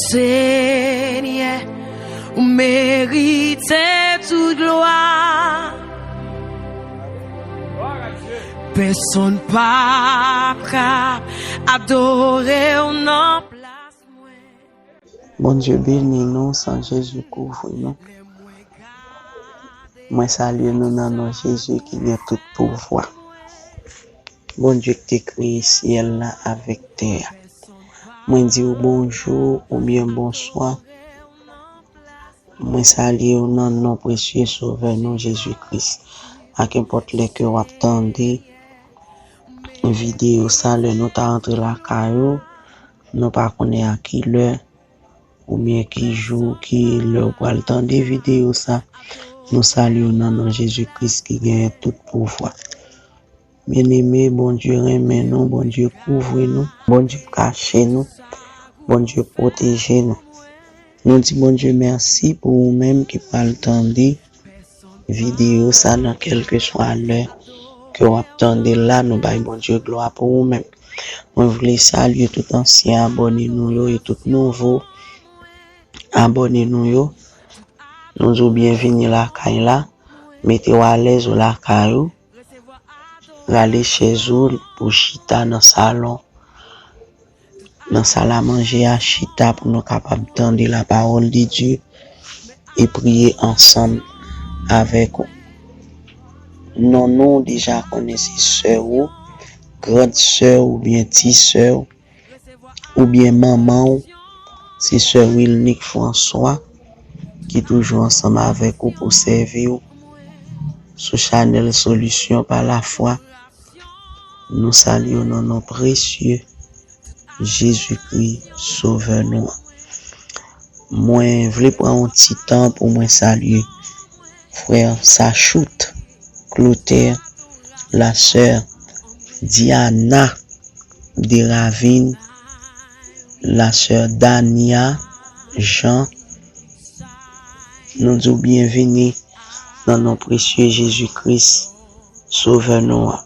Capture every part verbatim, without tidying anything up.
Senyè, ou merite tout glwa. Pèsonn p ap ka adore w nan plas mwen. Bondye beni nou, san Jezi kouvri nou. Mwen salye nou nan non Jezi ki gen tout pouvwa. Bondye ki te kreye syèl la avèk tè a. Mwen di w bonjou oubyen bonswa. Mwen salye w nan non presye Sovè nou Jezi Kris. Ak enpòt lè ke w ap tande videyo sa, lè nou ta antre lakay ou, nou pa konnen a ki lè oubyen ki jou, ki lè w pral tande videyo sa. Nou salye w nan non Jezi Kris ki genyen tout pouvwa. Byeneme, Bondye renmen nou, Bondye kouvri nou, Bondye kache nou, Bondye pwoteje nou. Nou di Bondye mèsi pou ou menm ki pral tande videyo sa nan kèlkeswa lè ke w ap tande l la. Nou bay Bondye glwa pou ou menm. Mwen vle salye tout ansyen abòne nou yo e tout nouvo abòne nou yo. Nou di w byenvini lakay la. Mete w alèz ou lakay ou. Rale chèz ou pou chita nan salon, nan salamanje a, chita pou nou kapab tande lapawòl de Dye e priye ansanm avèk ou. Non nou deja konnen se sè ou, grand sè ou oubyen ti sè ou, oubyen manman w, se sè Wilnick François ki toujou ansanm avèk ou pou sèvi w sou chanèl Solisyon pa Lafwa. Nou salye w nan non presye Jezikri, Sovè nou an. Mwen vle pran yon ti tan pou mwen salye frè Sachout Clotaire, la sè Diana Deravine, la sè Dania Jean. Nou di w byenvini nan non presye Jezi Kris, Sovè nou an.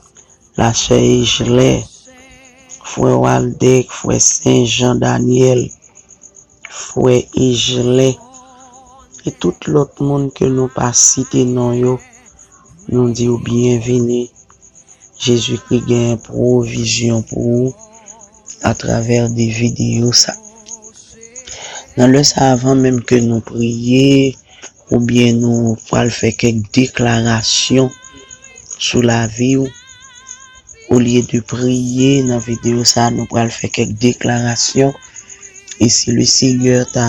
La sè Ejlè, frè Waldec, frè Sen Jan Daniel, frè Ejlè, e tout lòt moun ke nou pa site non yo, nou di w byenvini. Jezikri gen pwovizyon pou ou atravè de videyo sa. Nan lè sa, avan menm ke nou priye, oubyen nou pral fè kèk deklarasyon sou lavi w, olye de priye nan videyo sa, nou pral fè kèk deklarasyon. E si le Senyè ta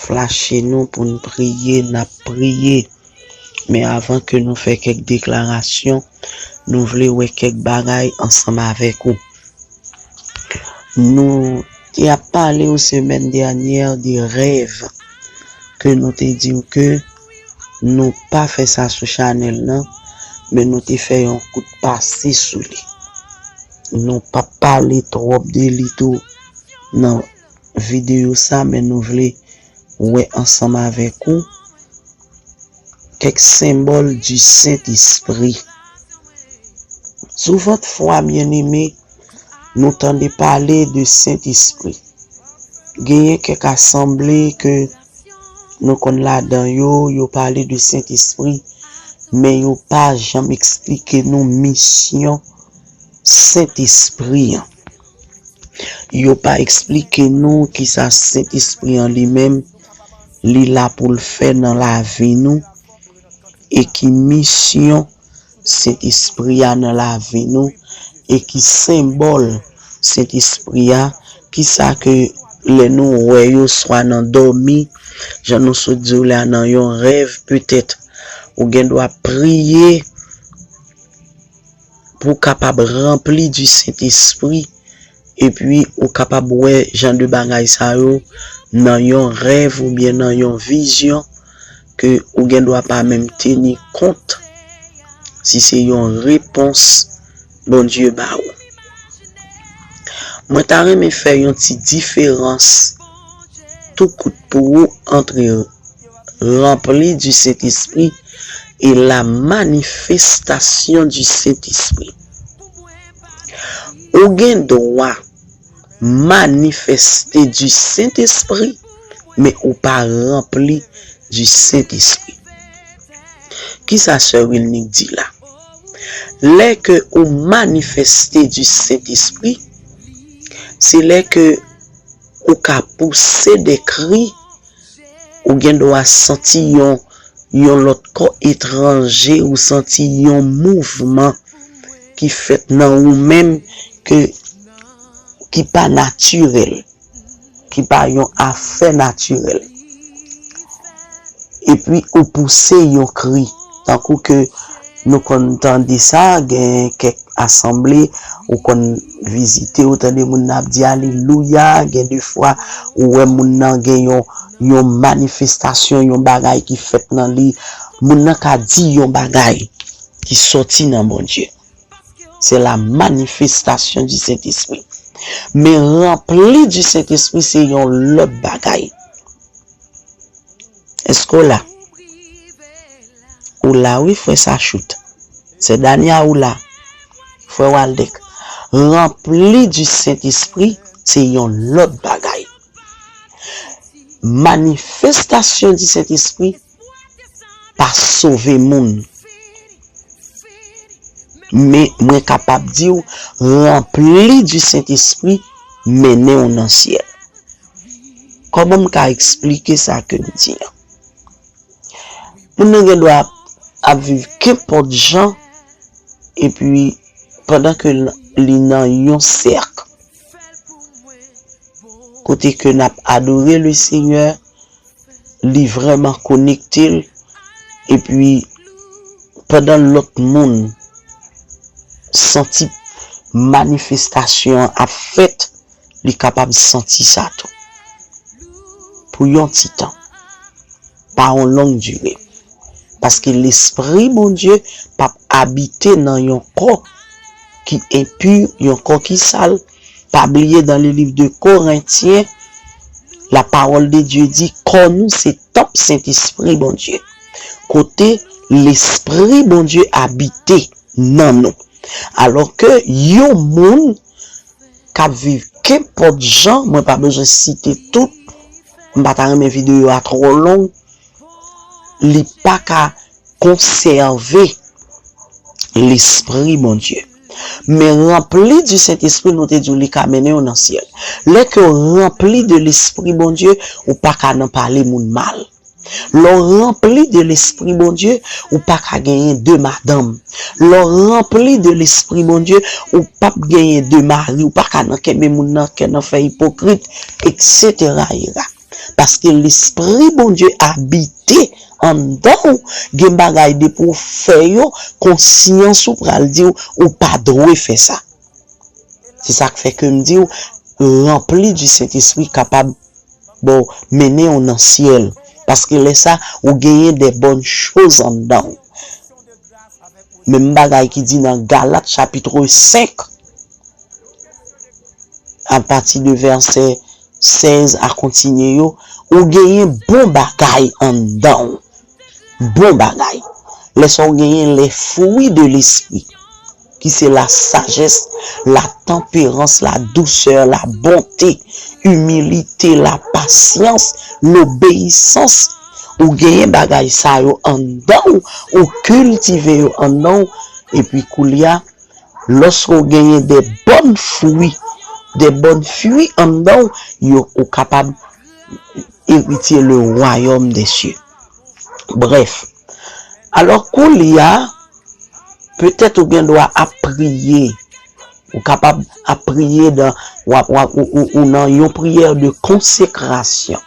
flache nou pou n priye, n ap priye. Men avan ke nou fè kèk deklarasyon, nou vle wè kèk bagay ansanm avèk ou. Nou te ap pale w semèn dènyè de rèv ke nou te di w ke nou pa fè sa sou chanèl nan, men nou te fè yon kout pase sou li. Nou p ap pale twòp de li tou nan videyo sa, men nou vle wè ansanm avèk ou kèk senbòl di Sentespri. Souvantfwa, byeneme, nou tande pale de Sentespri. Genyen kèk asanble ke nou konn ladan yo, yo pale de Sentespri, men yo pa janm eksplike nou misyon Sentespri an. Yo pa eksplike nou kisa Sentespri an li menm, li la pou l fè nan lavi nou, e ki misyon Sentespri a nan lavi nou, e ki senbòl Sentespri a, kisa ke lè nou wè yo swa nan dòmi, jan nou sot di w la, nan yon rèv petèt, ou gen dwa priye pou w kapab ranpli di Sentespri, epi ou kapab wè jan de bagay sa yo nan yon rèv oubyen nan yon vizyon ke ou gen dwa pa menm teni kont si se yon repons Bondye ba ou. Mwen ta renmen fè yon ti diferans tou kout pou ou ant rempli di Sentespri e la manifestasyon di Sentespri. Ou gen dwa manifeste du Saint-Esprit, men ou pa ranpli du Saint-Esprit. Kisa sè Wilnick di la? Lè ke ou manifeste du Saint-Esprit, se lè ke ou ka pouse de kri, ou gen dwa santi yon, yon lòt kò etranje, ou santi yon mouvman ki fèt nan ou menm ke, ki pa natirèl, ki pa yon afè natirèl. Epi ou pouse yon kri, tankou ke nou konn tande sa, gen kèk asanble, ou konn vizite, ou tande moun nan ap di alelouya, gen de fwa ou wè moun nan gen yon, yon manifestasyon, yon bagay ki fèt nan li, moun nan ka di yon bagay ki sòti nan Bondye. C'est la manifestation du Saint-Esprit. Men ranpli du Saint-Esprit se yon lòt bagay. Èske w la? Ou la wi, frè Sachout. Sè Dania, ou la? Frè Waldek. Ranpli du Saint-Esprit se yon lòt bagay. Manifestasyon du Saint-Esprit pa sove moun. Men mwen kapab di w, ranpli du Saint-Esprit mennen w nan syèl. Kòman m ka eksplike sa ke m di an? Moun nan gen dwa ap, ap viv kenpòt jan, epi pandan ke l, li nan yon sèk kote ke n ap adore le Senyè, li vrèman konekte l, epi pandan lòt moun santi manifestasyon an ap fèt, li kapab santi sa tou. Pou yon ti tan. Pa yon long dire. Paske Lespri Bondye p ap abite nan yon kò ki enpi, yon kò ki sal. Pa bliye dans le livre de Corinthiens, la parole de Dieu dit, kò nou se tanp Sentespri Bondye. Kote Lespri Bondye abite nan nou. Alò ke yon moun k ap viv kenpòt jan, mwen pa bezwen site tout, m pa ta renmen videyo a twò long, li pa ka konsève Lespri Bondye. Men ranpli du Sentespri, nou te di w li ka mennen w nan syèl. Lè ke w ranpli de Lespri Bondye, ou pa ka nan pale moun mal. Lè w ranpli de Lespri Bondye, ou pa ka genyen de madanm. Lè w ranpli de Lespri Bondye, ou p ap genyen de mari, ou pa ka nan kenbe moun nan kè, nan fè ipokrit, et cetera, et cetera. Paske Lespri Bondye abite anndan w, gen bagay depi w fè yo, konsyans ou pral di w, ou pa dwe fè sa. Se sa k fè ke m di w, ranpli du Sentespri kapab, bon, mennen w nan syèl. Paske lè sa, ou genyen de bonnes choses anndan w. Menm bagay ki di nan Galat chapit senk, apati de vèsè sèz a kontinye yo, ou genyen bon bagay anndan w. Bon bagay. Lè sa w genyen les fruits de l'esprit, ki se la sagesse, la tempérance, la douceur, la bonté, humilité, la patience, l'obéissance. Ou genyen bagay sa yo anndan w, ou kiltive yo anndan w, epi koulye a, lòske w genyen de bonnes fruits, de bonnes fruits anndan w, yo, ou kapab eritye le royaume des cieux. Bref, alò koulye a, petèt ou gen dwa ap priye, ou kapab ap priye dan, w ap, w ap, ou, ou, ou nan yon priyè de konsekrasyon.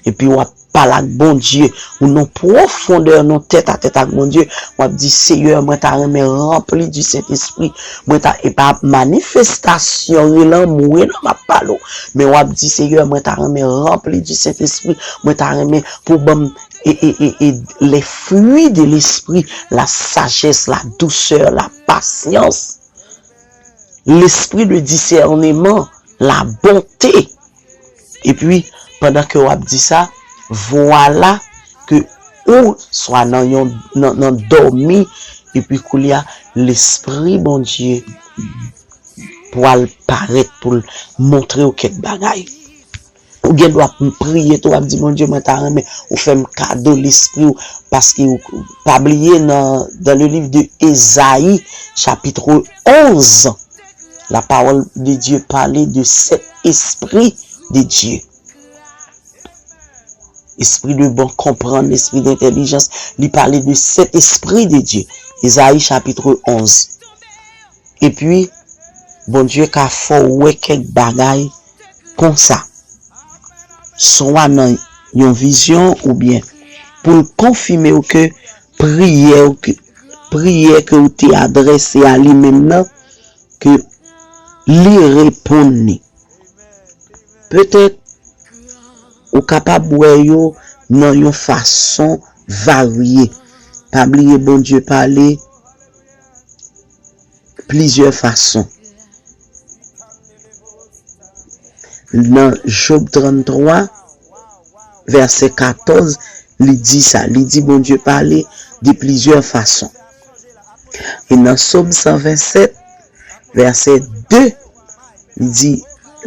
Epi w ap pale ak Bondye, ou nan pwofondè, nan tèt a tèt ak Bondye, w ap di, Seyè, mwen ta renmen ranpli du Sentespri, mwen ta, e pa manifestasyon rele m, wi, non, m ap pale w. Men w ap di, Seyè, mwen ta renmen ranpli du Sentespri, mwen ta renmen pou ban m, e, e, e, e, les fruits de l'esprit, la sagesse, la douceur, la patience, l'esprit de discernement, la bonté. Epi, pandan ke w ap di sa, vwala ke ou swa nan yon, nan, nan dòmi, epi koulye a, Lespri Bondye pral parèt pou l montre w kèk bagay. Ou gen dwa ap priye tou, w ap di, Bondye, mwen ta renmen ou fè m kado lespri w, paske ou pa bliye nan, dans le livre de Ezayi, chapitre onze, la parole de Dieu parlait de sept esprits de Dieu. Espri de bon konprann, espri de entèlijans, li pale de sept esprits de Dieu. Ezayi chapitre onze. Epi, Bondye ka fè w wè kèk bagay konsa, swa nan yon vizyon oubyen pou l konfime w ke priyè w ke, priyè ke w te adrese a li menm nan, ke li reponn li. Petèt, ou kapab wè yo nan yon fason varye. Pa bliye Bondye pale plizyè fason. Nan Job tranntwa, vèsè katòz, li di sa. Li di Bondye pale de plizyè fason. E nan Sòm san vennsèt, vèsè de, li di,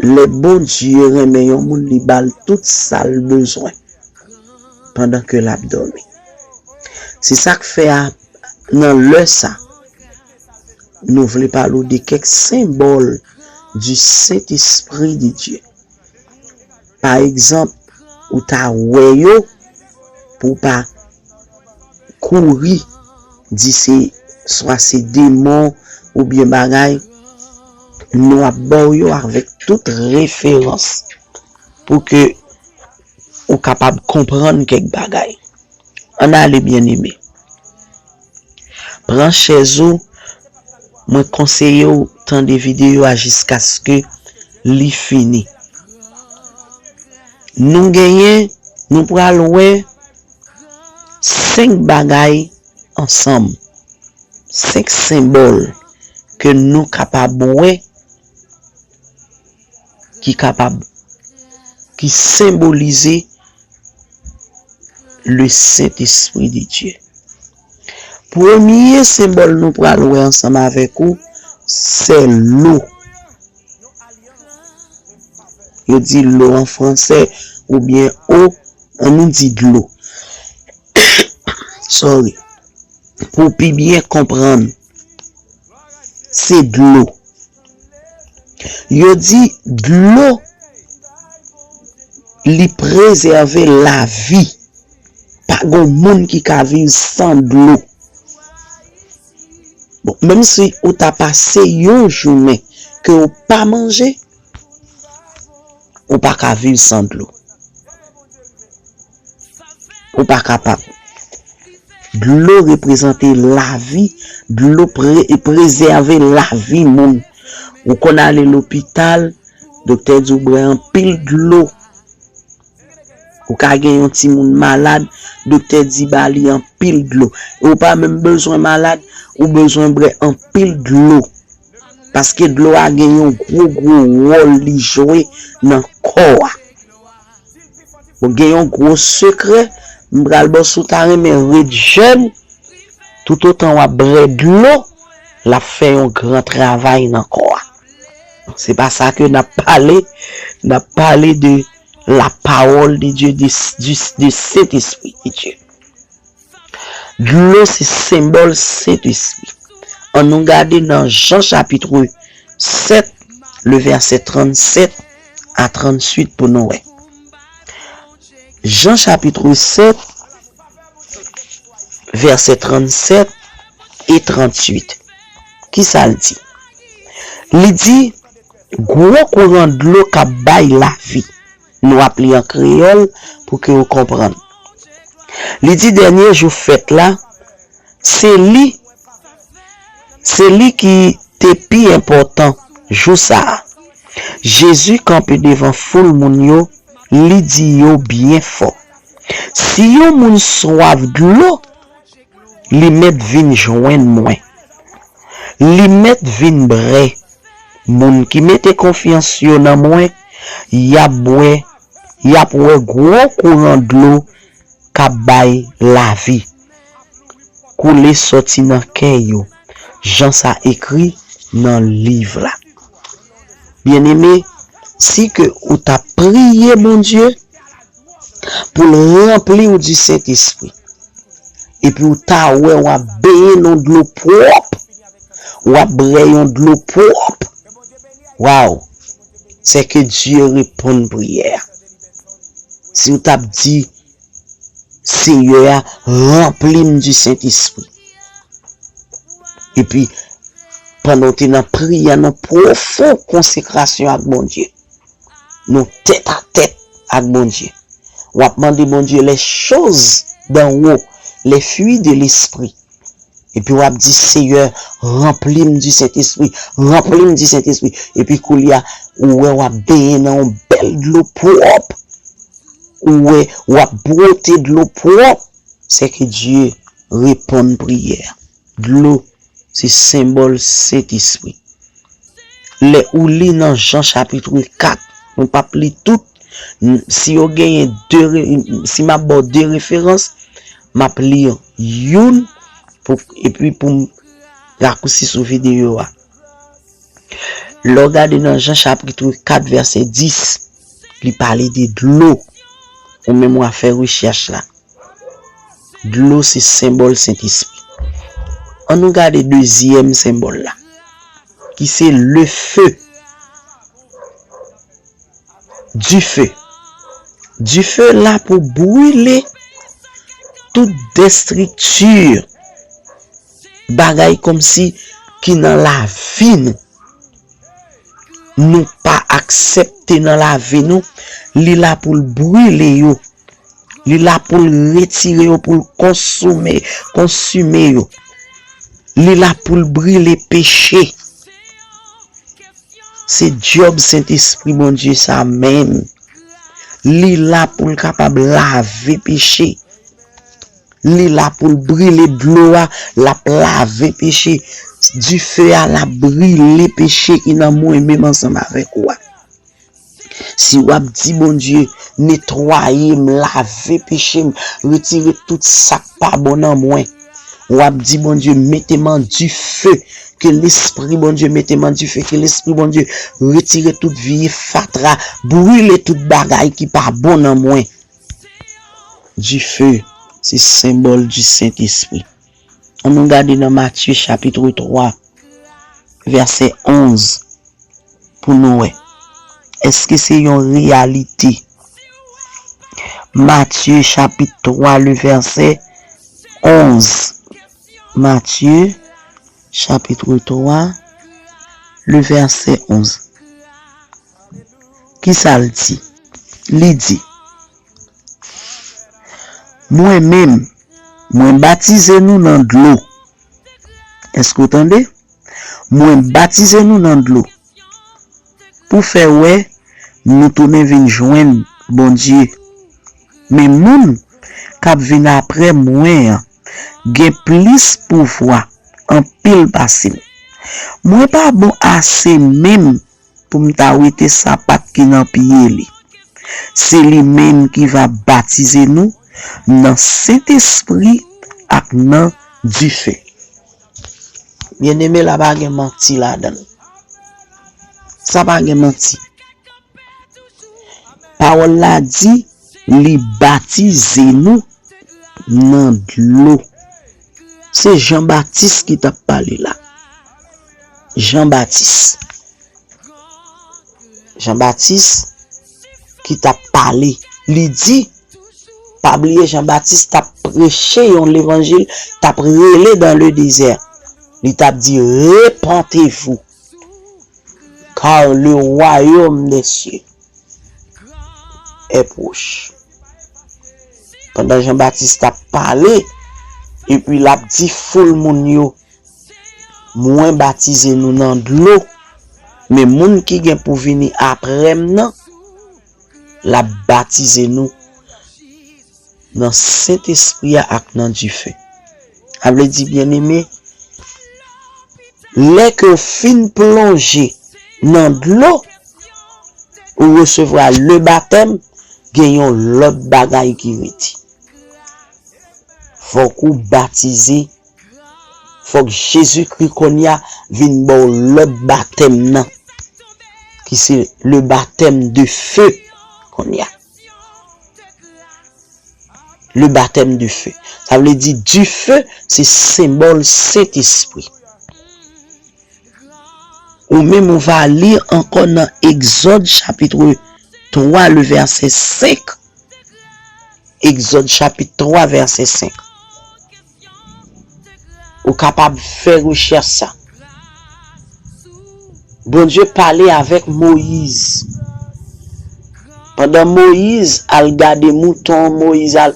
lè Bondye renmen yon moun, li ba l tout sa l bezwen pandan ke l ap dòmi. Se sa k fè a, nan lè sa, nou vle pale w de kèk senbòl du Saint-Esprit de Dieu. Pa egzanp, ou ta wè yo pou w pa kouri, di se swa se demon oubyen bagay. Nou ap ba w yo avèk tout referans pou ke ou kapab konprann kèk bagay. Ann ale, byeneme. Pran chèz ou, mwen konseye w tande videyo a jiskaske li fini. Nou genyen, nou pral wè senk bagay ansanm. Senk senbòl ke nou kapab wè ki kapab, ki senbolize le Saint-Esprit de Dieu. Premye senbòl nou pral wè ansanm avèk ou, se lo. Yo di lo an fransè oubyen o, ann nou di dlo. Sorry. Pou pi byen konprann, se dlo. Yo di dlo, li prezève lavi. Pa gon moun ki ka viv san dlo. Bon, menm si ou ta pase yon jounen ke ou pa manje, ou pa ka viv san dlo. Ou pa kapab. Dlo reprezante lavi, dlo pre-, prezève lavi moun. Ou konn ale lopital, doktè di w bwè anpil dlo. Ou ka gen yon timoun malad, doktè di ba li anpil dlo. E ou pa menm bezwen malad, ou bezwen bwè anpil dlo. Paske dlo a gen yon gwo, gwo wòl li jwe nan kò a. Bon, gen yon gwo sekrè, m pral ba w, si w ta renmen ret jèn, toutotan w ap bwè dlo, l ap fè yon gran travay nan kò a. Se pa sa ke n ap pale, n ap pale de la parole de Dieu, de, du, de Saint-Esprit de Dieu. Dlo se senbòl Sentespri. Ann nou gade nan Jan chapitre sept, le verset trannsept a trannwit pou nou wè. Jan chapitre sept, verset trannsept e trannwit. Kisa l di? Li di, gwo kouran dlo k ap bay lavi. Nou ap li an kreyòl pou ke w konprann. Li di dènye jou fèt la, se li, se li ki te pi enpòtan jou sa a. Jezi kanpe devan foul moun yo, li di yo byen fò, si yon moun swaf dlo, li mèt vin jwenn mwen. Li mèt vin bwè. Moun ki mete konfyans yo nan mwen, y ap bwè, y ap wè gwo kouran dlo k ap bay lavi koule sòti nan kè yo, jan sa ekri nan liv la. Byeneme, si ke ou ta priye Bondye pou l ranpli w di Sentespri, epi ou ta wè w ap benyen nan dlo pwòp, w ap brè yon dlo pwòp, waw, sè ke Dye reponn priyè a. Si w t ap di, Seyè a, ranpli m di Sentespri. Epi, pandan w te nan priyè, nan pwofon konsekrasyon ak Bondye, nou tèt a tèt ak Bondye, w ap mande Bondye les choses d'en haut, les fruits de l'esprit. Epi w ap di, Seyè, ranpli m di Sentespri, ranpli m di Sentespri. Epi koulye a, ou wè w ap benyen nan yon bèl dlo pwòp. Ou wè, w ap bwote dlo pwòp. Sè ke Dye reponn priyè. Dlo se senbòl Sentespri. Lè ou li nan Jan chapit kat, mwen p ap li tout, n- si yo genyen de, re- si m ap ba w de referans, m ap li youn pou, epi pou m rakousi sou videyo a. Lè w gade nan Jan chapit kat vèsè dis, li pale de dlo. Ou menm w a fè rechèch la. Dlo se senbòl Sentespri. Ann nou gade dezyèm senbòl la, ki se le feu. Dife. Dife la pou brile tout destrikti, bagay kòmsi ki nan lavi nou, nou pa aksepte nan lavi nou, li la pou l brile yo. Li la pou l retire yo, pou l konsome, konsime yo. Li la pou l brile peche. Se djòb Sentespri Bondye sa menm. Li la pou l kapab lave peche. Li la pou l brile dlo a, l ap lave peche. Dife a, l ap brile peche ki nan mwen menm ansanm avèk ou a. Si w ap di Bondye, netwaye m, lave peche m, retire tout sa k pa bon nan mwen. W ap di Bondye, mete m an dife, ke Lespri Bondye mete m an dife, ke Lespri Bondye retire tout vye fatra, brile tout bagay ki pa bon nan mwen. Dife se senbòl di Sentespri. Ann nou gade nan Matye chapit twa, vèsè onz, pou nou wè. Èske se yon reyalite? Matye chapit twa, le vèsè onz. Matye chapit twa, le vèsè onz. Kisa l di? Li di, Mwen menm, mwen batize nou nan dlo. Èske w tande? Mwen batize nou nan dlo pou fè wè nou tounen vin jwenn Bondye. Men moun k ap vin apre mwen an gen plis pouvwa anpil pase m. Mwen pa bon ase menm pou m ta wete sapat ki nan pye li. Se li menm ki va batize nou nan Sentespri ak nan dife. Byeneme, la pa gen manti ladan l. Sa pa gen manti. Pawòl la di li batize nou nan dlo. Se Jan Batis ki t ap pale la. Jan Batis. Jan Batis ki t ap pale. Li di, pa bliye Jan Batis t ap preche yon levanjil, t ap rele dans le désert. Li t ap di, repentez-vous, car le royaume des cieux est proche. Pandan Jan Batis t ap pale, epi l ap di foul moun yo, Mwen batize nou nan dlo, men moun ki gen pou vini apre m nan, l ap batize nou nan Sentespri a ak nan dife. Sa vle di, byeneme, lè ke w fin plonje nan dlo, ou resevwa le batèm, gen yon lòt bagay ki rete. Fòk ou batize, fòk Jezikri kounye a vin ba w lòt batèm nan, k ki se le batèm de fe. Kounye a, le batèm de fe, sa vle di dife, se senbòl Sentespri. Ou menm ou va li ankò nan Egzòd chapit twa, le vèsè senk. Egzòd chapit twa, vèsè senk. Ou kapab fè rechèch sa. Bondye pale avèk Moyiz. Pandan Moyiz al gade mouton, Moyiz al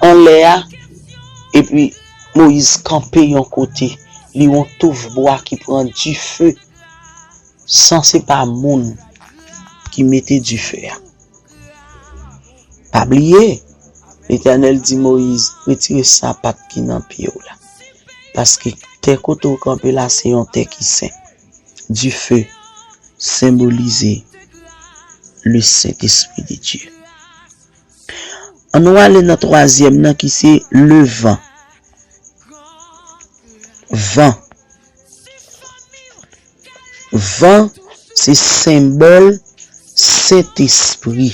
anlè a, epi Moyiz kanpe yon kote, li yon touf bwa ki pran dife, san se pa moun ki mete dife a. Pa bliye, Letènèl di Moyiz, retire sapat ki nan pye w la, paske tè kote w kanpe la se yon tè ki sen. Dife senbolize le Sentespri de Dye. Ann nou ale nan twazyèm nan ki se le van. Van. Van se senbòl Sentespri.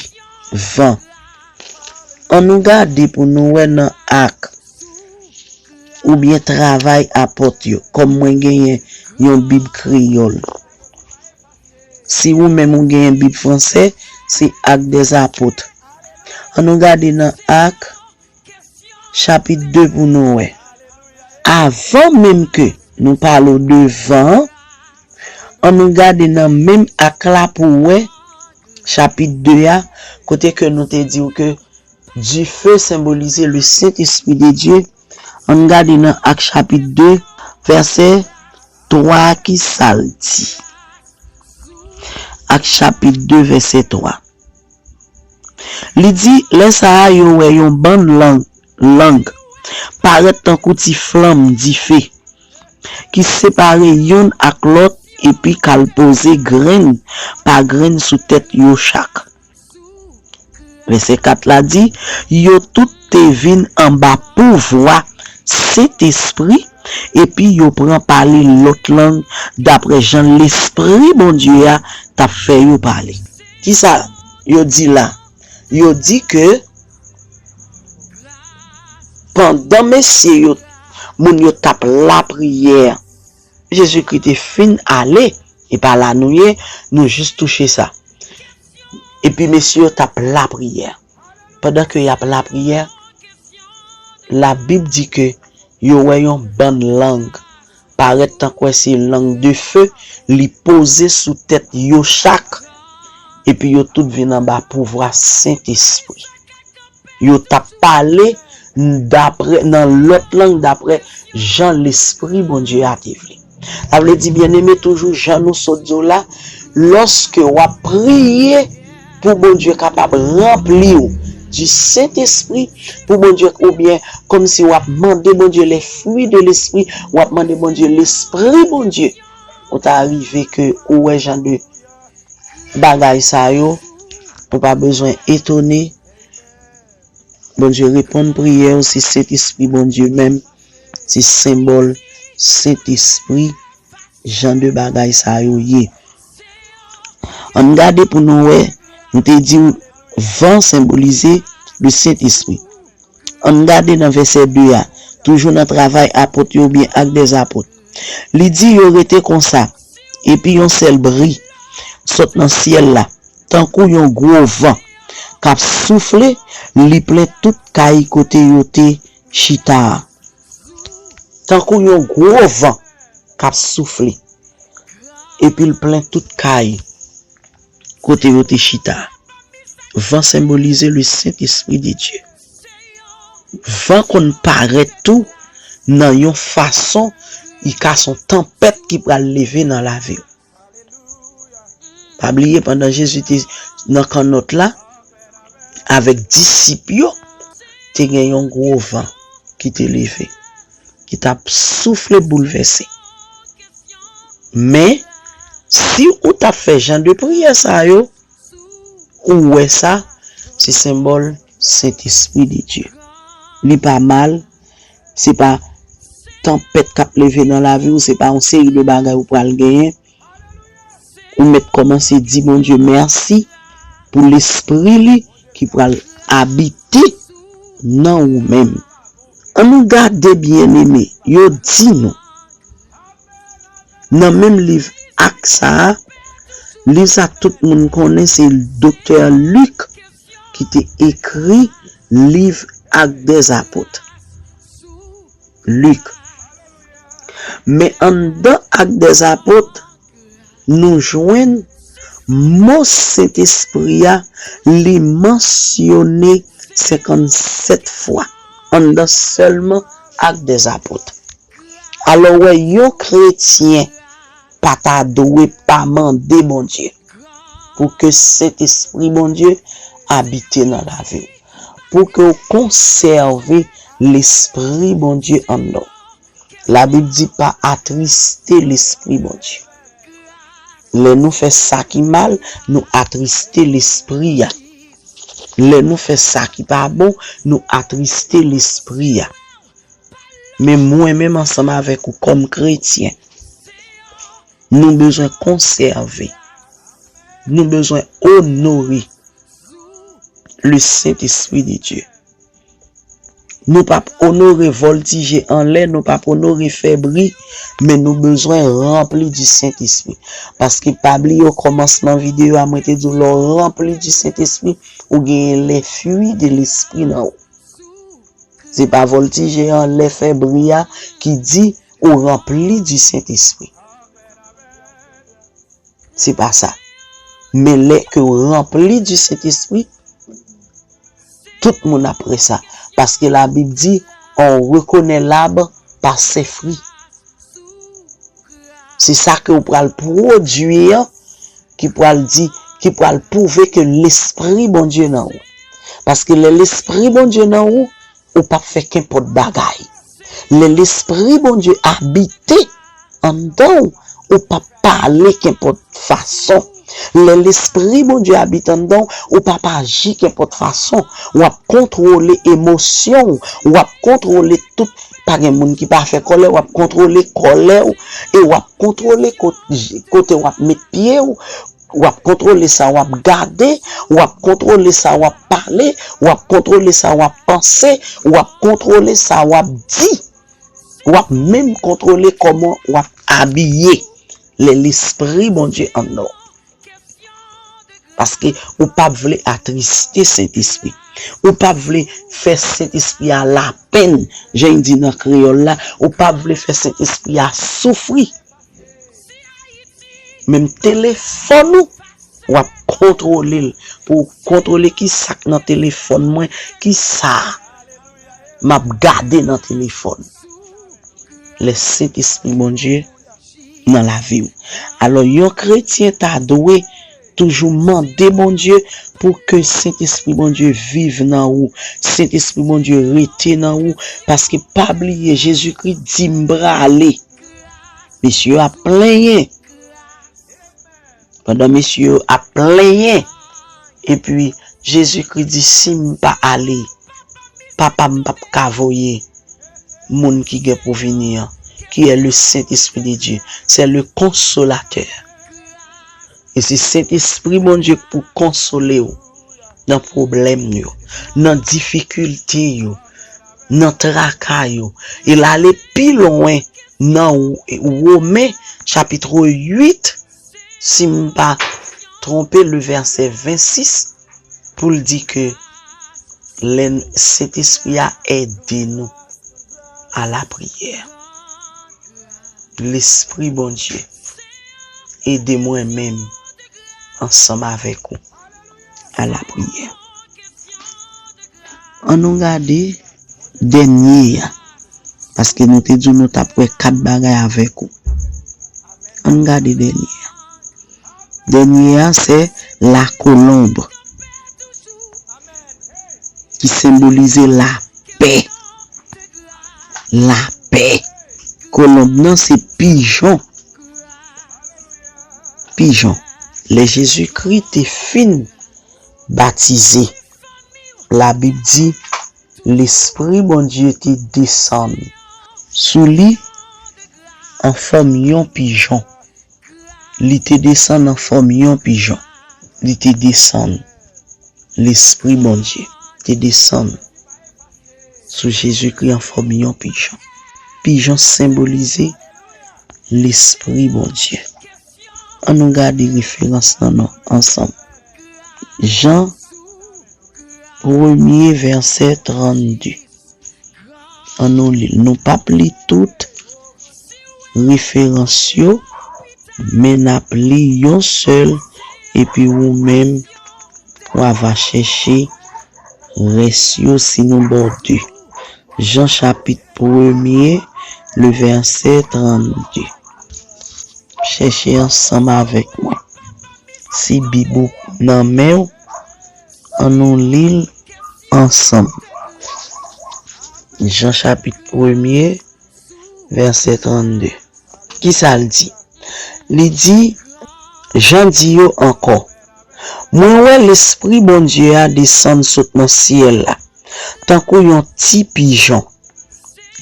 Van. Ann nou gade pou nou wè nan Ak oubyen Travay Apòt yo, kòm mwen genyen yon Bib kreyòl. Si ou menm ou genyen Bib fransè, se Actes des Apôtres. Ann nou gade nan Ak chapit de pou nou wè. Avan menm ke nou pale w de van an, ann nou gade nan menm Ak la pou w wè chapit de a, kote ke nou te di w ke dife senbolize le Sentespri de Dye. Ann gade nan Ak chapit de, vèsè twa, ki sa l di. Ak chapit de, vèsè twa. Li di, lè sa a, yo wè yon bann lang, lang parèt tankou ti flanm dife, ki separe youn ak lòt, epi k al poze grenn pa grenn sou tèt yo chak. Vèsè kat la di, yo tout te vin anba pouvwa Sentespri, epi yo pran pale lòt lang dapre jan Lespri Bondye a t ap fè yo pale. Kisa yo di la? Yo di ke pandan mesye yo, moun yo t ap lapriyè, Jezikri te fin ale, e pa la nou ye, nou jis touche sa. Epi mesye yo t ap lapriyè. Pandan ke y ap lapriyè, Labib di ke yo wè yon bann lang parèt tankou se lang de fe, li poze sou tèt yo chak, epi yo tout vin anba pouvwa Sentespri. Yo t ap pale dapre, nan lòt lang dapre jan Lespri Bondye a te vle. Sa vle di, byeneme, toujou jan nou sot di w la, lòske w ap priye pou Bondye kapab ranpli w di Sentespri, pou Bondye, oubyen kòmsi w ap mande Bondye les fruits de l'esprit, w ap mande Bondye Lespri Bondye, ou ta rive ke ou wè jan de bagay sa yo, ou pa bezwen etone. Bondye reponn priyè w, se Sentespri Bondye menm, se senbòl Sentespri, jan de bagay sa yo ye. Ann gade pou nou wè, m te di w van senbolize le Sentespri. Ann gade nan vèsè de a, toujou nan Travay Apot yo oubyen Ak dèzapot. Li di yo rete konsa, epi yon sèl bri sot nan syèl la, tankou yon gwo van k ap soufle, li plen tout kay kote yo te chita a. Tankou yon gwo van k ap soufle, epi l plen tout kay kote yo te chita. Van senbolize le Sentespri de Dye. Van konn parèt tou nan yon fason, li ka se yon tanpèt ki pral leve nan lavi w. Pa bliye, pandan Jezi te nan kannòt la, avèk disip yo, te gen yon gwo van ki te leve, ki t ap soufle, boulvèse. Men, si ou t ap fè jan de priyè sa yo, ou wè sa, se senbòl Sentespri de Dye. Li pa mal, se pa tanpèt k ap leve nan lavi w, se pa yon seri de bagay ou pral genyen. Ou mèt kòmanse di Bondye mèsi pou Lespri li ki pral abite nan ou menm. Ann nou gade, byeneme, yo di nou, nan menm liv Ak sa a, liv sa tout moun konnen, se Doktè Lik ki te ekri liv Ak dèzapot. Lik. Men anndan Ak dèzapot, nou jwenn mo Sentespri a, li mansyone senkannsèt fwa anndan sèlman Ak dèzapot. Alò, w wè, yon kretyen pa ta dwe pa mande Bondye pou ke Sentespri Bondye abite nan lavi w, pou ke w konsève Lespri Bondye anndan w. Labib di, pa atriste Lespri Bondye. Lè nou fè sa ki mal, nou atriste Lespri a. Lè nou fè sa ki pa bon, nou atriste Lespri a. Men mwen menm ansanm avèk ou kòm kretyen, nou bezwen konsève, nou bezwen onore le Sentespri de Dye. Nou p ap onore vòltije anlè, nou p ap onore fè bri, men nou bezwen ranpli di Sentespri. Paske pa bliye, okòmansman videyo a, mwen te di w, lè w ranpli di Sentespri, ou genyen les fruits de l'esprit nan ou. Se pa vòltije anlè, fè bri a ki di ou ranpli di Sentespri. Se pa sa. Men lè ke w ranpli di Sentespri, tout moun ap wè sa. Paske Labib di, on reconnaît l'arbre par ses fruits. Se sa ke w pral pwodui an ki pral di, ki pral pwouve ke Lespri Bondye nan ou. Paske lè Lespri Bondye nan ou, ou p ap fè kenpòt bagay. Lè Lespri Bondye abite anndan w, ou p ap pale kenpòt fason. Lè Lespri Bondye abite anndan w, ou p ap aji kenpòt fason. W ap kontwole emosyon w, w ap kontwole tout. Pa gen moun ki pa fè kòlè, w ap kontwole kòlè w, e w ap kontwole kot-, kote w ap met pye w, w ap kontwole sa w ap gade, w ap kontwole sa w ap pale, w ap kontwole sa w ap panse, w ap kontwole sa w ap di. W ap menm kontwole kòman w ap abiye lè Lespri Bondye anndan w. Paske ou p ap vle atriste Sentespri. Ou p ap vle fè Sentespri a lapenn, jan yo di nan kreyòl la, ou p ap vle fè Sentespri a soufri. Menm telefòn ou, w ap kontwole l. Pou w kontwole ki sa k nan telefòn mwen, ki sa m ap gade nan telefòn. Lè Sentespri Bondye nan lavi w. Alò, yon kretyen ta dwe toujou mande Bondye pou ke Sentespri Bondye viv nan ou, Sentespri Bondye rete nan ou, paske pa bliye, Jezikri di, "M prale." Mesye yo ap plenyen. Pandan mesye yo ap plenyen, epi Jezikri di, "Si m pa ale, Papa m p ap ka voye moun ki gen pou vini an, qui est le Saint-Esprit de Dieu, c'est le consolateur." E se Sentespri Bondye k pou konsole w nan pwoblèm yo, nan difikilte yo, nan traka yo. E l ale pi lwen nan Women chapit uit, si m pa twonpe, le vèsè vennsis, pou l di ke lè Sentespri a ede nou a la priyè. Lespri Bondye, ede mwen menm ansanm avèk ou a la priyè. Ann nou gade dènye a, paske nou te di w nou t ap wè kat bagay avèk ou. Ann gade dènye a. Dènye a, se la kolonb, ki senbolize lapè. Lapè. Kolonb nan se pijon. Pijon. Lè Jezikri te fin batize, Labib di, Lespri Bondye te desann sou li an fòm yon pijon. Li te desann an fòm yon pijon. Li te desann. Lespri Bondye te desann sou Jezikri an fòm yon pijon. Pijon senbolize Lespri Bondye. An nou gade referans lan non ansanm. Jan premye vèsè trannde. An nou li l. Nou p ap li tout referans yo, men n ap li yon sèl, epi ou menm, w a va chèche rès yo si nou ba w de. Jan chapit premye, le vèsè trannde. Chèche ansanm avèk mwen. Si Bib ou nan men w, an nou li l ansanm. Jan chapit premye, vèsè trannde. Kisa l di? Li di, Jan di yo ankò, Mwen wè Lespri Bondye a desann sot nan syèl la, tankou yon ti pijon.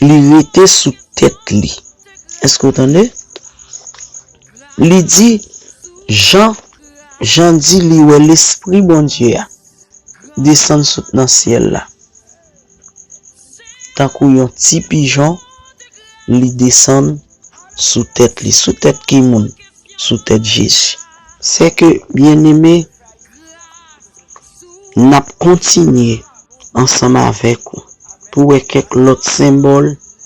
Li rete sou tèt li. Èske w tande? Li di, Jan, Jan di li wè Lespri Bondye a desann sot nan syèl la. Tankou yon ti pijon, li desann sou tèt li. Sou tèt ki moun? Sou tèt Jezi. Sè ke, byeneme, n ap kontinye ansanm avèk ou pou wè kèk lòt senbòl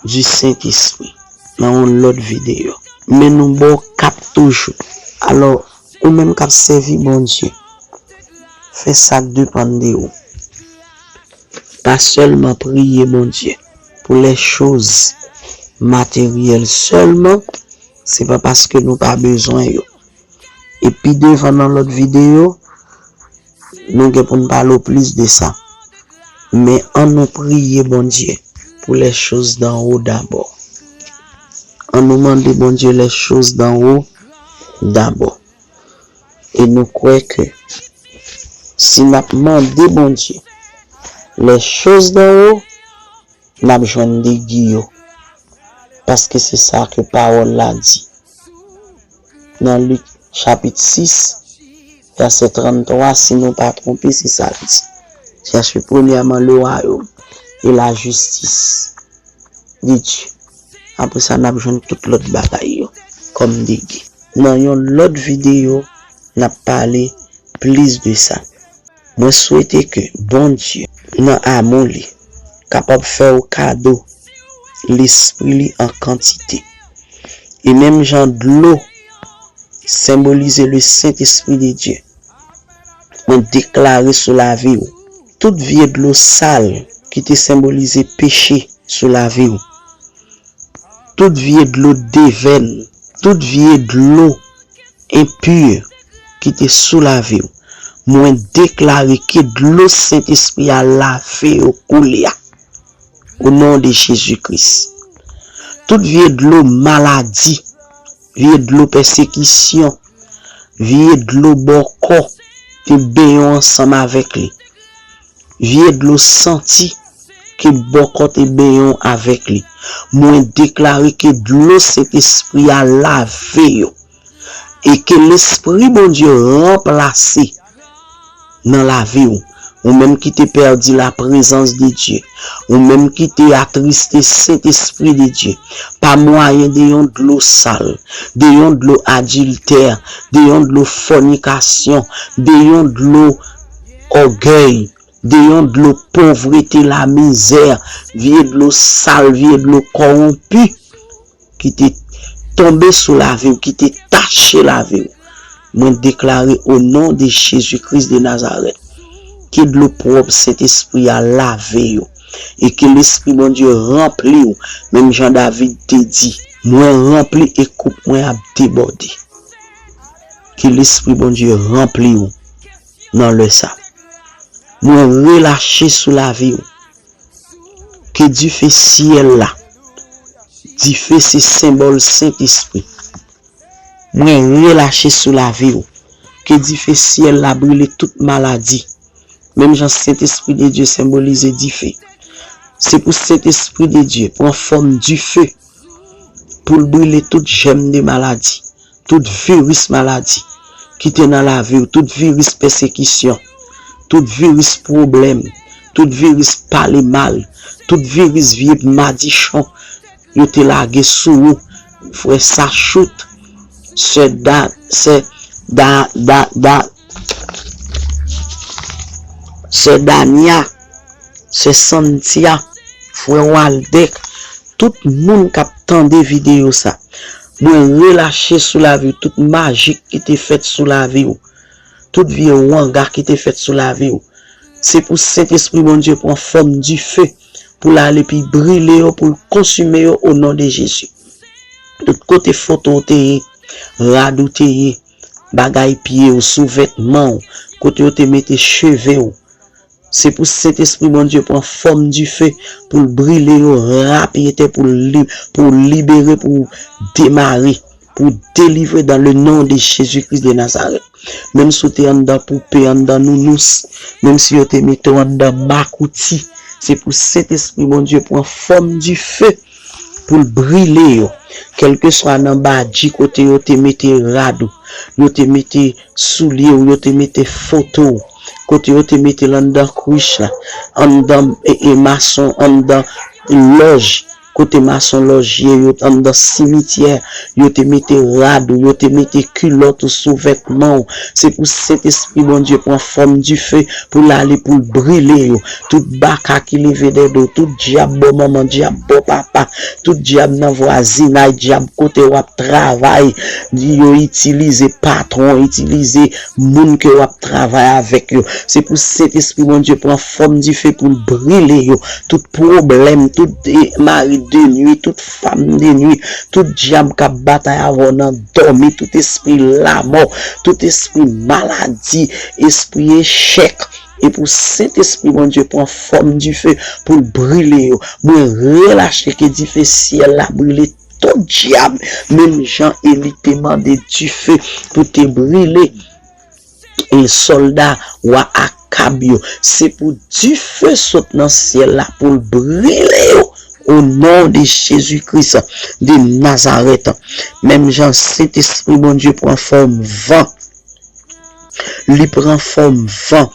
di Sentespri nan yon lòt videyo. Men nou ba w kap toujou. Alò, ou menm k ap sèvi Bondye, fè sa k depann de ou. Pa sèlman priye Bondye pou lè choz materyèl sèlman, se pa paske nou pa bezwen yo. E pi devan nan lòt videyo, nou gen pou n pale w plis de sa. Men an nou priye Bondye pou lè choz d'an wo dabò. An nou mande Bondye lè choz d'an wo dabò. E nou kwè ke si n ap mande Bondye lè choz d'an wo, n ap jwenn degi yo. Paske se sa ke pawòl la di. Nan Lik chapit sis, vèsè tranntwa, si nou pa twonpe, se sa l di. Cherchez premièrement le royaume et la justice de Dieu. Apre sa, n ap jwenn tout lòt bagay yo kòm degi. Nan yon lòt videyo, n ap pale plis de sa. Mwen swete ke Bondye, nan amou li, kapab fè w kado Lespri li an kantite. E menm jan dlo senbolize le Sentespri de Dye, mwen deklare sou lavi w, tout vye dlo sal ki te senbolize peche sou lavi w, tout vye dlo devèn, tout vye dlo enpi ki te sou lavi w, mwen deklare ke dlo Sentespri a lave yo koulye a. O non de Jezi Kris. Tout vye dlo maladi, vye dlo pèsekisyon, vye dlo bòkò te benyen w ansanm avèk li. Vye dlo santi ke bòkò te benyen w avèk li. Mwen deklare ke dlo Sentespri a lave yo. E ke Lespri Bondye ranplase nan lavi w. Ou menm ki te pèdi la prezans de Dye. Ou menm ki te atriste Sentespri de Dye. Pa mwayen de yon dlo sal, de yon dlo adiltè, de yon dlo fònikasyon, de yon dlo ògèy, de yon dlo povrete, lamizè, vye dlo sal, vye dlo kòwonpi ki te tonbe sou lavi w, ki te tache lavi w. Mwen deklare o non de Jezi Kris de Nazarèt, ke dlo pwòp Sentespri a lave yo, e ke Lespri Bondye ranpli w, menm jan David te di, mwen ranpli e koup mwen ap debòde. Ke Lespri Bondye ranpli w nan lè sa. Mwen relache sou lavi w. Ke dife syèl la, dife se senbòl Sentespri. Mwen relache sou lavi w. Ke dife syèl la brile tout maladi. Menm jan Sentespri de Dye senbolize dife. Se pou Sentespri de Dye pran fòm dife pou l brile tout jèm de maladi, tout viris maladi ki te nan lavi w, tout viris pèsekisyon, tout viris pwoblèm, tout viris pale mal, tout viris vye madichon yo te lage sou ou, frè Sachout, sè Da, sè Da, Da, Da, sè Dania, sè Santia, frè Waldèk, tout moun k ap tande videyo sa, mwen relache sou lavi w, tout majik ki te fèt sou lavi w, tout vye wanga ki te fèt sou lavi w. Se pou Sentespri Bondye pran fòm dife pou l ale pi brile yo, pou l konsime yo o non de Jezi. Tout kote foto w te ye, rad ou te ye, bagay pye w, souvètman w, kote yo te mete cheve w. Se pou Sentespri Bondye pran fòm dife pou l brile yo rapyetè, pou l li-, pou l libere, pou l demare, pou l delivre dans le nom de Jésus-Christ de Nazareth. Menm si w te anndan poupe, anndan nounous, menm si yo te mete w anndan makouti, se pou Sentespri Bondye pran fòm dife pou l brile yo. Kèlkeswa nan badji kote yo te mete rad ou, yo te mete soulye w, yo te mete foto w, kote yo te mete l anndan kwich la, anndan e, e mason, anndan lòj, kote mason lòj ye, yo anndan simityè, yo te mete rad ou, yo te mete kilòt ou, souvètman w. Se pou Sentespri Bondye pran fòm dife pou l ale pou l brile yo. Tout baka ki leve dèyè do, tout dyab bò manman, dyab bò papa, tout dyab nan vwazinay, dyab kote w ap travay, yo itilize patwon, itilize moun ke w ap travay avèk yo. Se pou Sentespri Bondye pran fòm dife pou l brile yo. Tout pwoblèm, tout, eh, mari de nwi, tout fanm de nwi, tout dyab k ap batay avè w nan dòmi, tout espri lamò, tout espri maladi, espri echèk, e pou Sentespri Bondye pran fòm dife pou l brile yo. Mwen relache ke dife syèl la brile tout dyab, menm jan Eli te mande dife pou te brile e sòlda wa Akab yo. Se pou dife sot nan syèl la pou l brile yo. O non de Jezi Kris de Nazarèt. Menm jan Sentespri Bondye pran fòm van, li pran fòm van.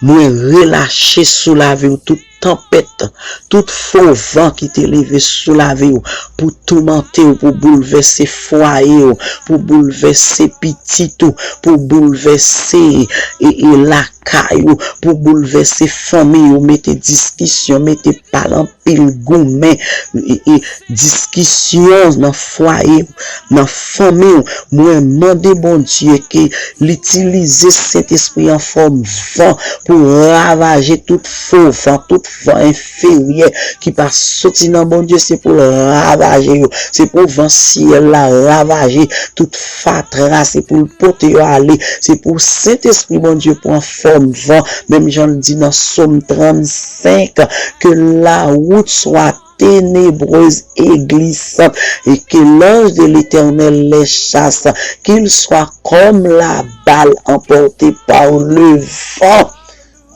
Mwen relache sou lavi w tout tanpèt, tout fo van ki te leve sou lavi w pou toumante w, pou boulvèse fwaye w, pou boulvèse pitit ou, pou boulvèse e, e lakay ou, pou boulvèse fanmi ou, mete diskisyon, mete pale anpil, goumen, e, e diskisyon nan fwaye w, nan fanmi w. Mwen mande Bondye ke l itilize Sentespri an fòm van pou ravaje tout fo van, tout van enferyè ki pa soti nan Bondye, se pou l ravaje yo. Se pou van syèl la ravaje tout fatra, se pou l pote yo ale. Se pou Sentespri Bondye pran fòm van, menm jan l di nan Sòm trannsenk, que la route soit ténébreuse et glissante, et que l'ange de l'Éternel les chasse, qu'ils soient comme la balle emportée par le vent,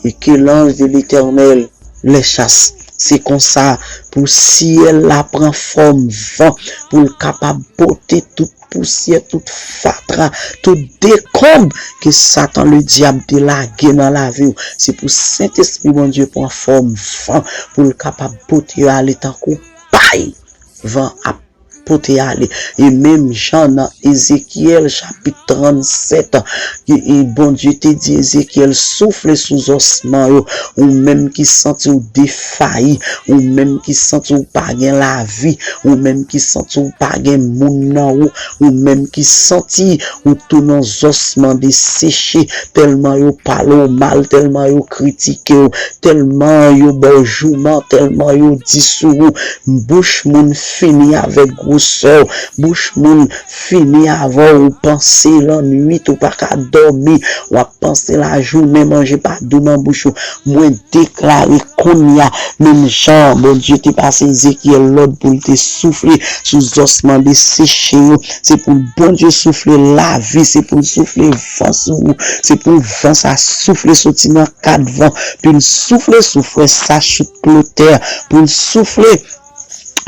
et que l'ange de l'Éternel les chasse. Se konsa pou syèl la pran fòm van, pou l kapab pote tout pousyè, tout fatra, tout dekonb ke Satan Ledyab te lage nan lavi w. Se pou Sentespri Bondye pran fòm van pou l kapab pote yo ale tankou pay van ap pote ale. E menm jan nan Ezekyèl chapit trannsèt, e, e Bondye te di Ezekyèl, soufle sou zòsman yo, ou menm ki santi w defayi, ou menm ki santi w pa gen lavi, ou menm ki santi w pa gen moun nan ou, ou menm ki santi ou tounen yon zòsman deseche, tèlman yo pale w mal, tèlman yo kritike w, tèlman yo ba w jouman, tèlman yo di sou ou, bouch moun fini avèk gwosè w, bouch moun fini avè w, ou panse lannwit, ou pa ka dòmi, w ap panse lajounen, manje pa dou nan bouch ou. Mwen deklare kounye a, menm jan Bondye te pase Ezekyèl lòd pou l te soufle sou zòsman deseche yo, se pou Bondye soufle lavi, se pou l soufle van sou ou, se pou van sa soufle soti nan kat van, pou l soufle sou frè Sachout Klotè, pou l soufle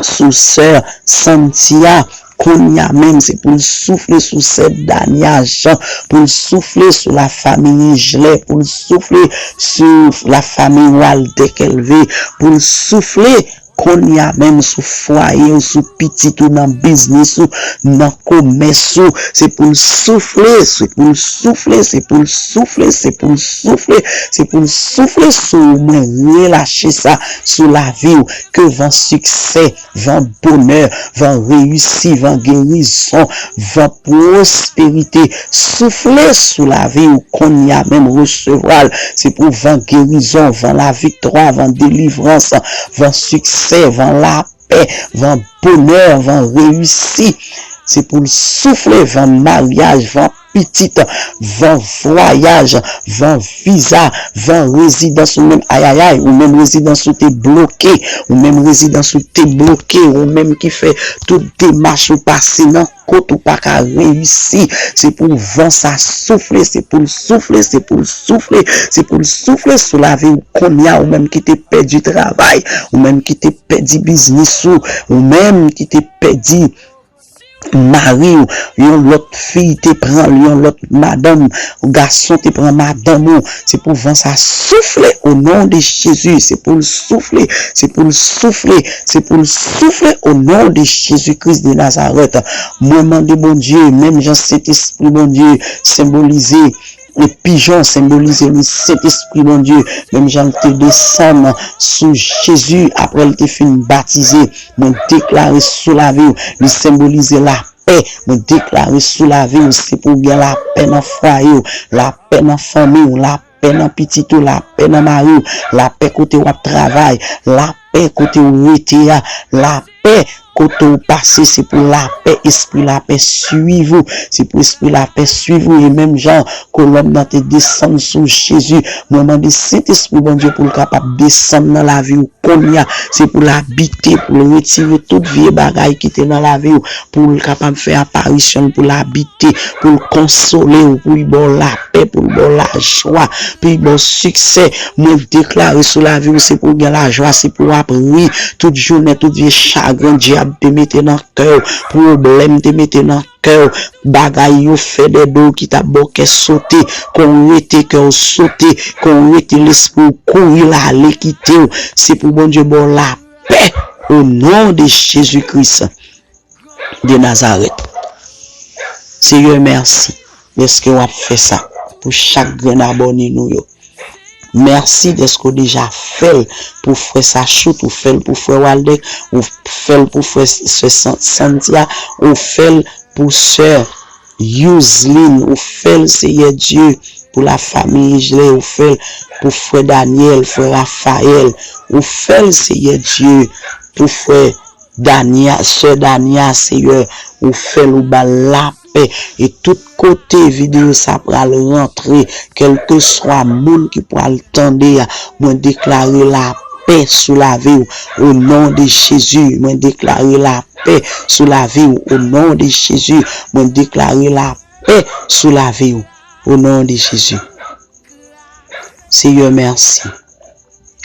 sou sè Santia, Kounye a menm, se pou l soufle sou sè Dania Jean, pou l soufle sou lafanmi Nigelin, pou l soufle sou lafanmi Walter Kelvin, pou l soufle kounye a menm sou fwaye w, sou pitit ou, nan biznis ou, nan komès ou. Se pou l soufle, se pou l soufle, se pou l soufle, se pou l soufle, se pou l soufle sou ou. Mwen relache sa sou lavi w. Ke van siksè, van bonè, van reyisi, van gerizon, van pwosperite soufle sou lavi w kounye a menm, resevwa l. Se pou van gerizon, van laviktwa, van delivrans, van siksè, van lapè, van bonè, van reyisi. Se pou l soufle, van maryaj, van pitit, van vwayaj, van viza, van rezidans ou menm, ayayay, ou menm rezidans ou te bloke, ou menm rezidans ou te bloke, ou menm ki fè tout demach ou pase nan kot ou pa ka reyisi. Se pou van sa soufle, se pou l soufle, se pou l soufle, se pou l soufle sou lavi w kounye a, ou menm ki te pèdi travay, ou menm ki te pèdi biznis ou, ou menm ki te pèdi mari w, yon lòt fi te pran l, yon lòt madanm, gason te pran madanm ou. Se pou van sa soufle o non de Jezi. Se pou l soufle, se pou l soufle, se pou l soufle o non de Jezi Kris de Nazarèt. Mwen mande Bondye, menm jan Sentespri Bondye senbolize e pijon, senbolize li Sentespri Bondye, menm jan l te desann sou Jezi apre l te fin batize. Mwen deklare sou lavi w, li senbolize lapè. Mwen deklare sou lavi w, se pou w gen lapè nan fwaye w, lapè nan fanmi w, lapè nan pitit ou, lapè nan mari w, lapè kote w ap travay, lapè kote w rete a, lapè kote w pase, se pou lapè, espri lapè swiv ou, se pou espri lapè swiv ou, e menm jan kolonb nan te desann sou Jezi, mwen mande Sentespri Bondye pou l kapab desann nan lavi w kounye a, se pou l abite, pou l retire tout vye bagay ki te nan lavi w, pou l kapab fè aparisyon l, pou l abite, pou l konsole w, pou l ba w lapè, pou l ba w lajwa, pou l ba w siksè. Mwen deklare sou lavi w, se pou w gen lajwa, se pou w ap ri tout jounen, tout vye chagren dyab te mete nan kè w, pwoblèm te mete nan kè w, bagay yo fè dèdè w ki t ap ba w kè sote, kon rete kè w sote, kon rete lespri w kouri l ale kite w. Se pou Bondye ba w lapè o non de Jezi Kris de Nazarèt. Seyè, mèsi dèske w ap fè sa pou chak grenn abòne nou yo. Mèsi dèske w deja fè l pou frè Sachout, ou fè l pou frè Waldeck, ou fè l pou frè sè San- Santia, ou fè l pou sè Youzlin, ou fè l, Seyè Dye, pou lafanmi Ijlè, ou fè l pou frè Daniel, frè Rafael, ou fè l, Seyè Dye, pou frè Dania, sè Dania, Seyè, ou fè l, ou ba l lapè. E tout kote videyo sa pral rantre, kèlkeswa moun ki pral tande a, mwen deklare lapè sou lavi w, o non de Jezi. Mwen deklare lapè sou lavi w, o non de Jezi. Mwen deklare lapè sou lavi w, o non de Jezi. Seyè, mèsi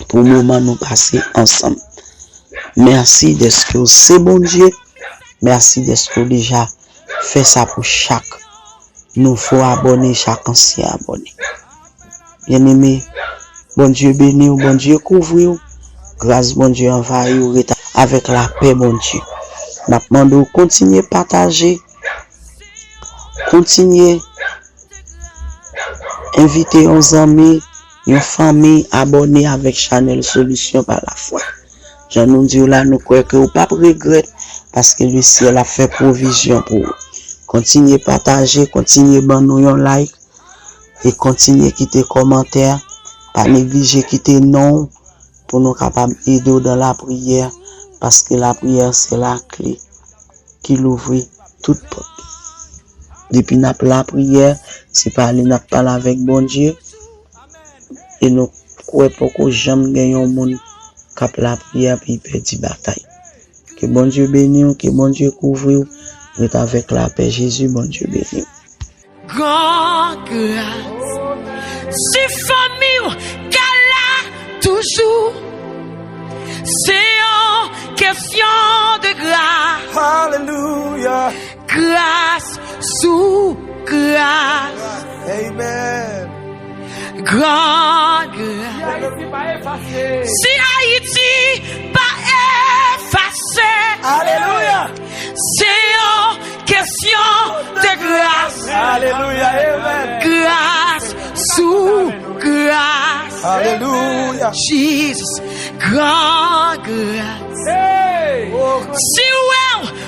pou moman nou pase ansanm. Mèsi dèske w se Bondye. Mèsi dèske w deja fè sa pou chak nouvo abòne, chak ansyen abòne. Byeneme, Bondye beni w, Bondye kouvri w, gras Bondye anvayi w, ret avèk lapè Bondye. N ap mande w kontinye pataje, kontinye envite yon zanmi, yon fanmi abòne avèk chanèl Solisyon pa Lafwa. Jan nou di w la, nou kwè ke w p ap regrèt, paske Lesyèl ap fè pwovizyon pou ou. Kontinye pataje, kontinye ban nou yon like, e kontinye kite kòmantè. Pa neglije kite non w pou nou kapab ede w dan lapriyè, paske lapriyè se lakle ki louvri tout pòt. Depi n ap lapriyè, se pale n ap pale avèk Bondye. E nou kwè poko janm gen yon moun k ap lapriyè epi pèdi batay. Ke Bondye beni w, ke Bondye kouvri w. Ret avèk lapè Jezi, Bondye beni w. Gran gras sou fanmi w, ka la toujou. Se yon kesyon de gras. Alelouya. Ou gras. Amen. Gran gras. Si Ayiti pa efase, aleluya, se yon kesyon de gras. Aleluya. Amen. Gras sou gras. Aleluya. Jesus, gran gras. Si w wè w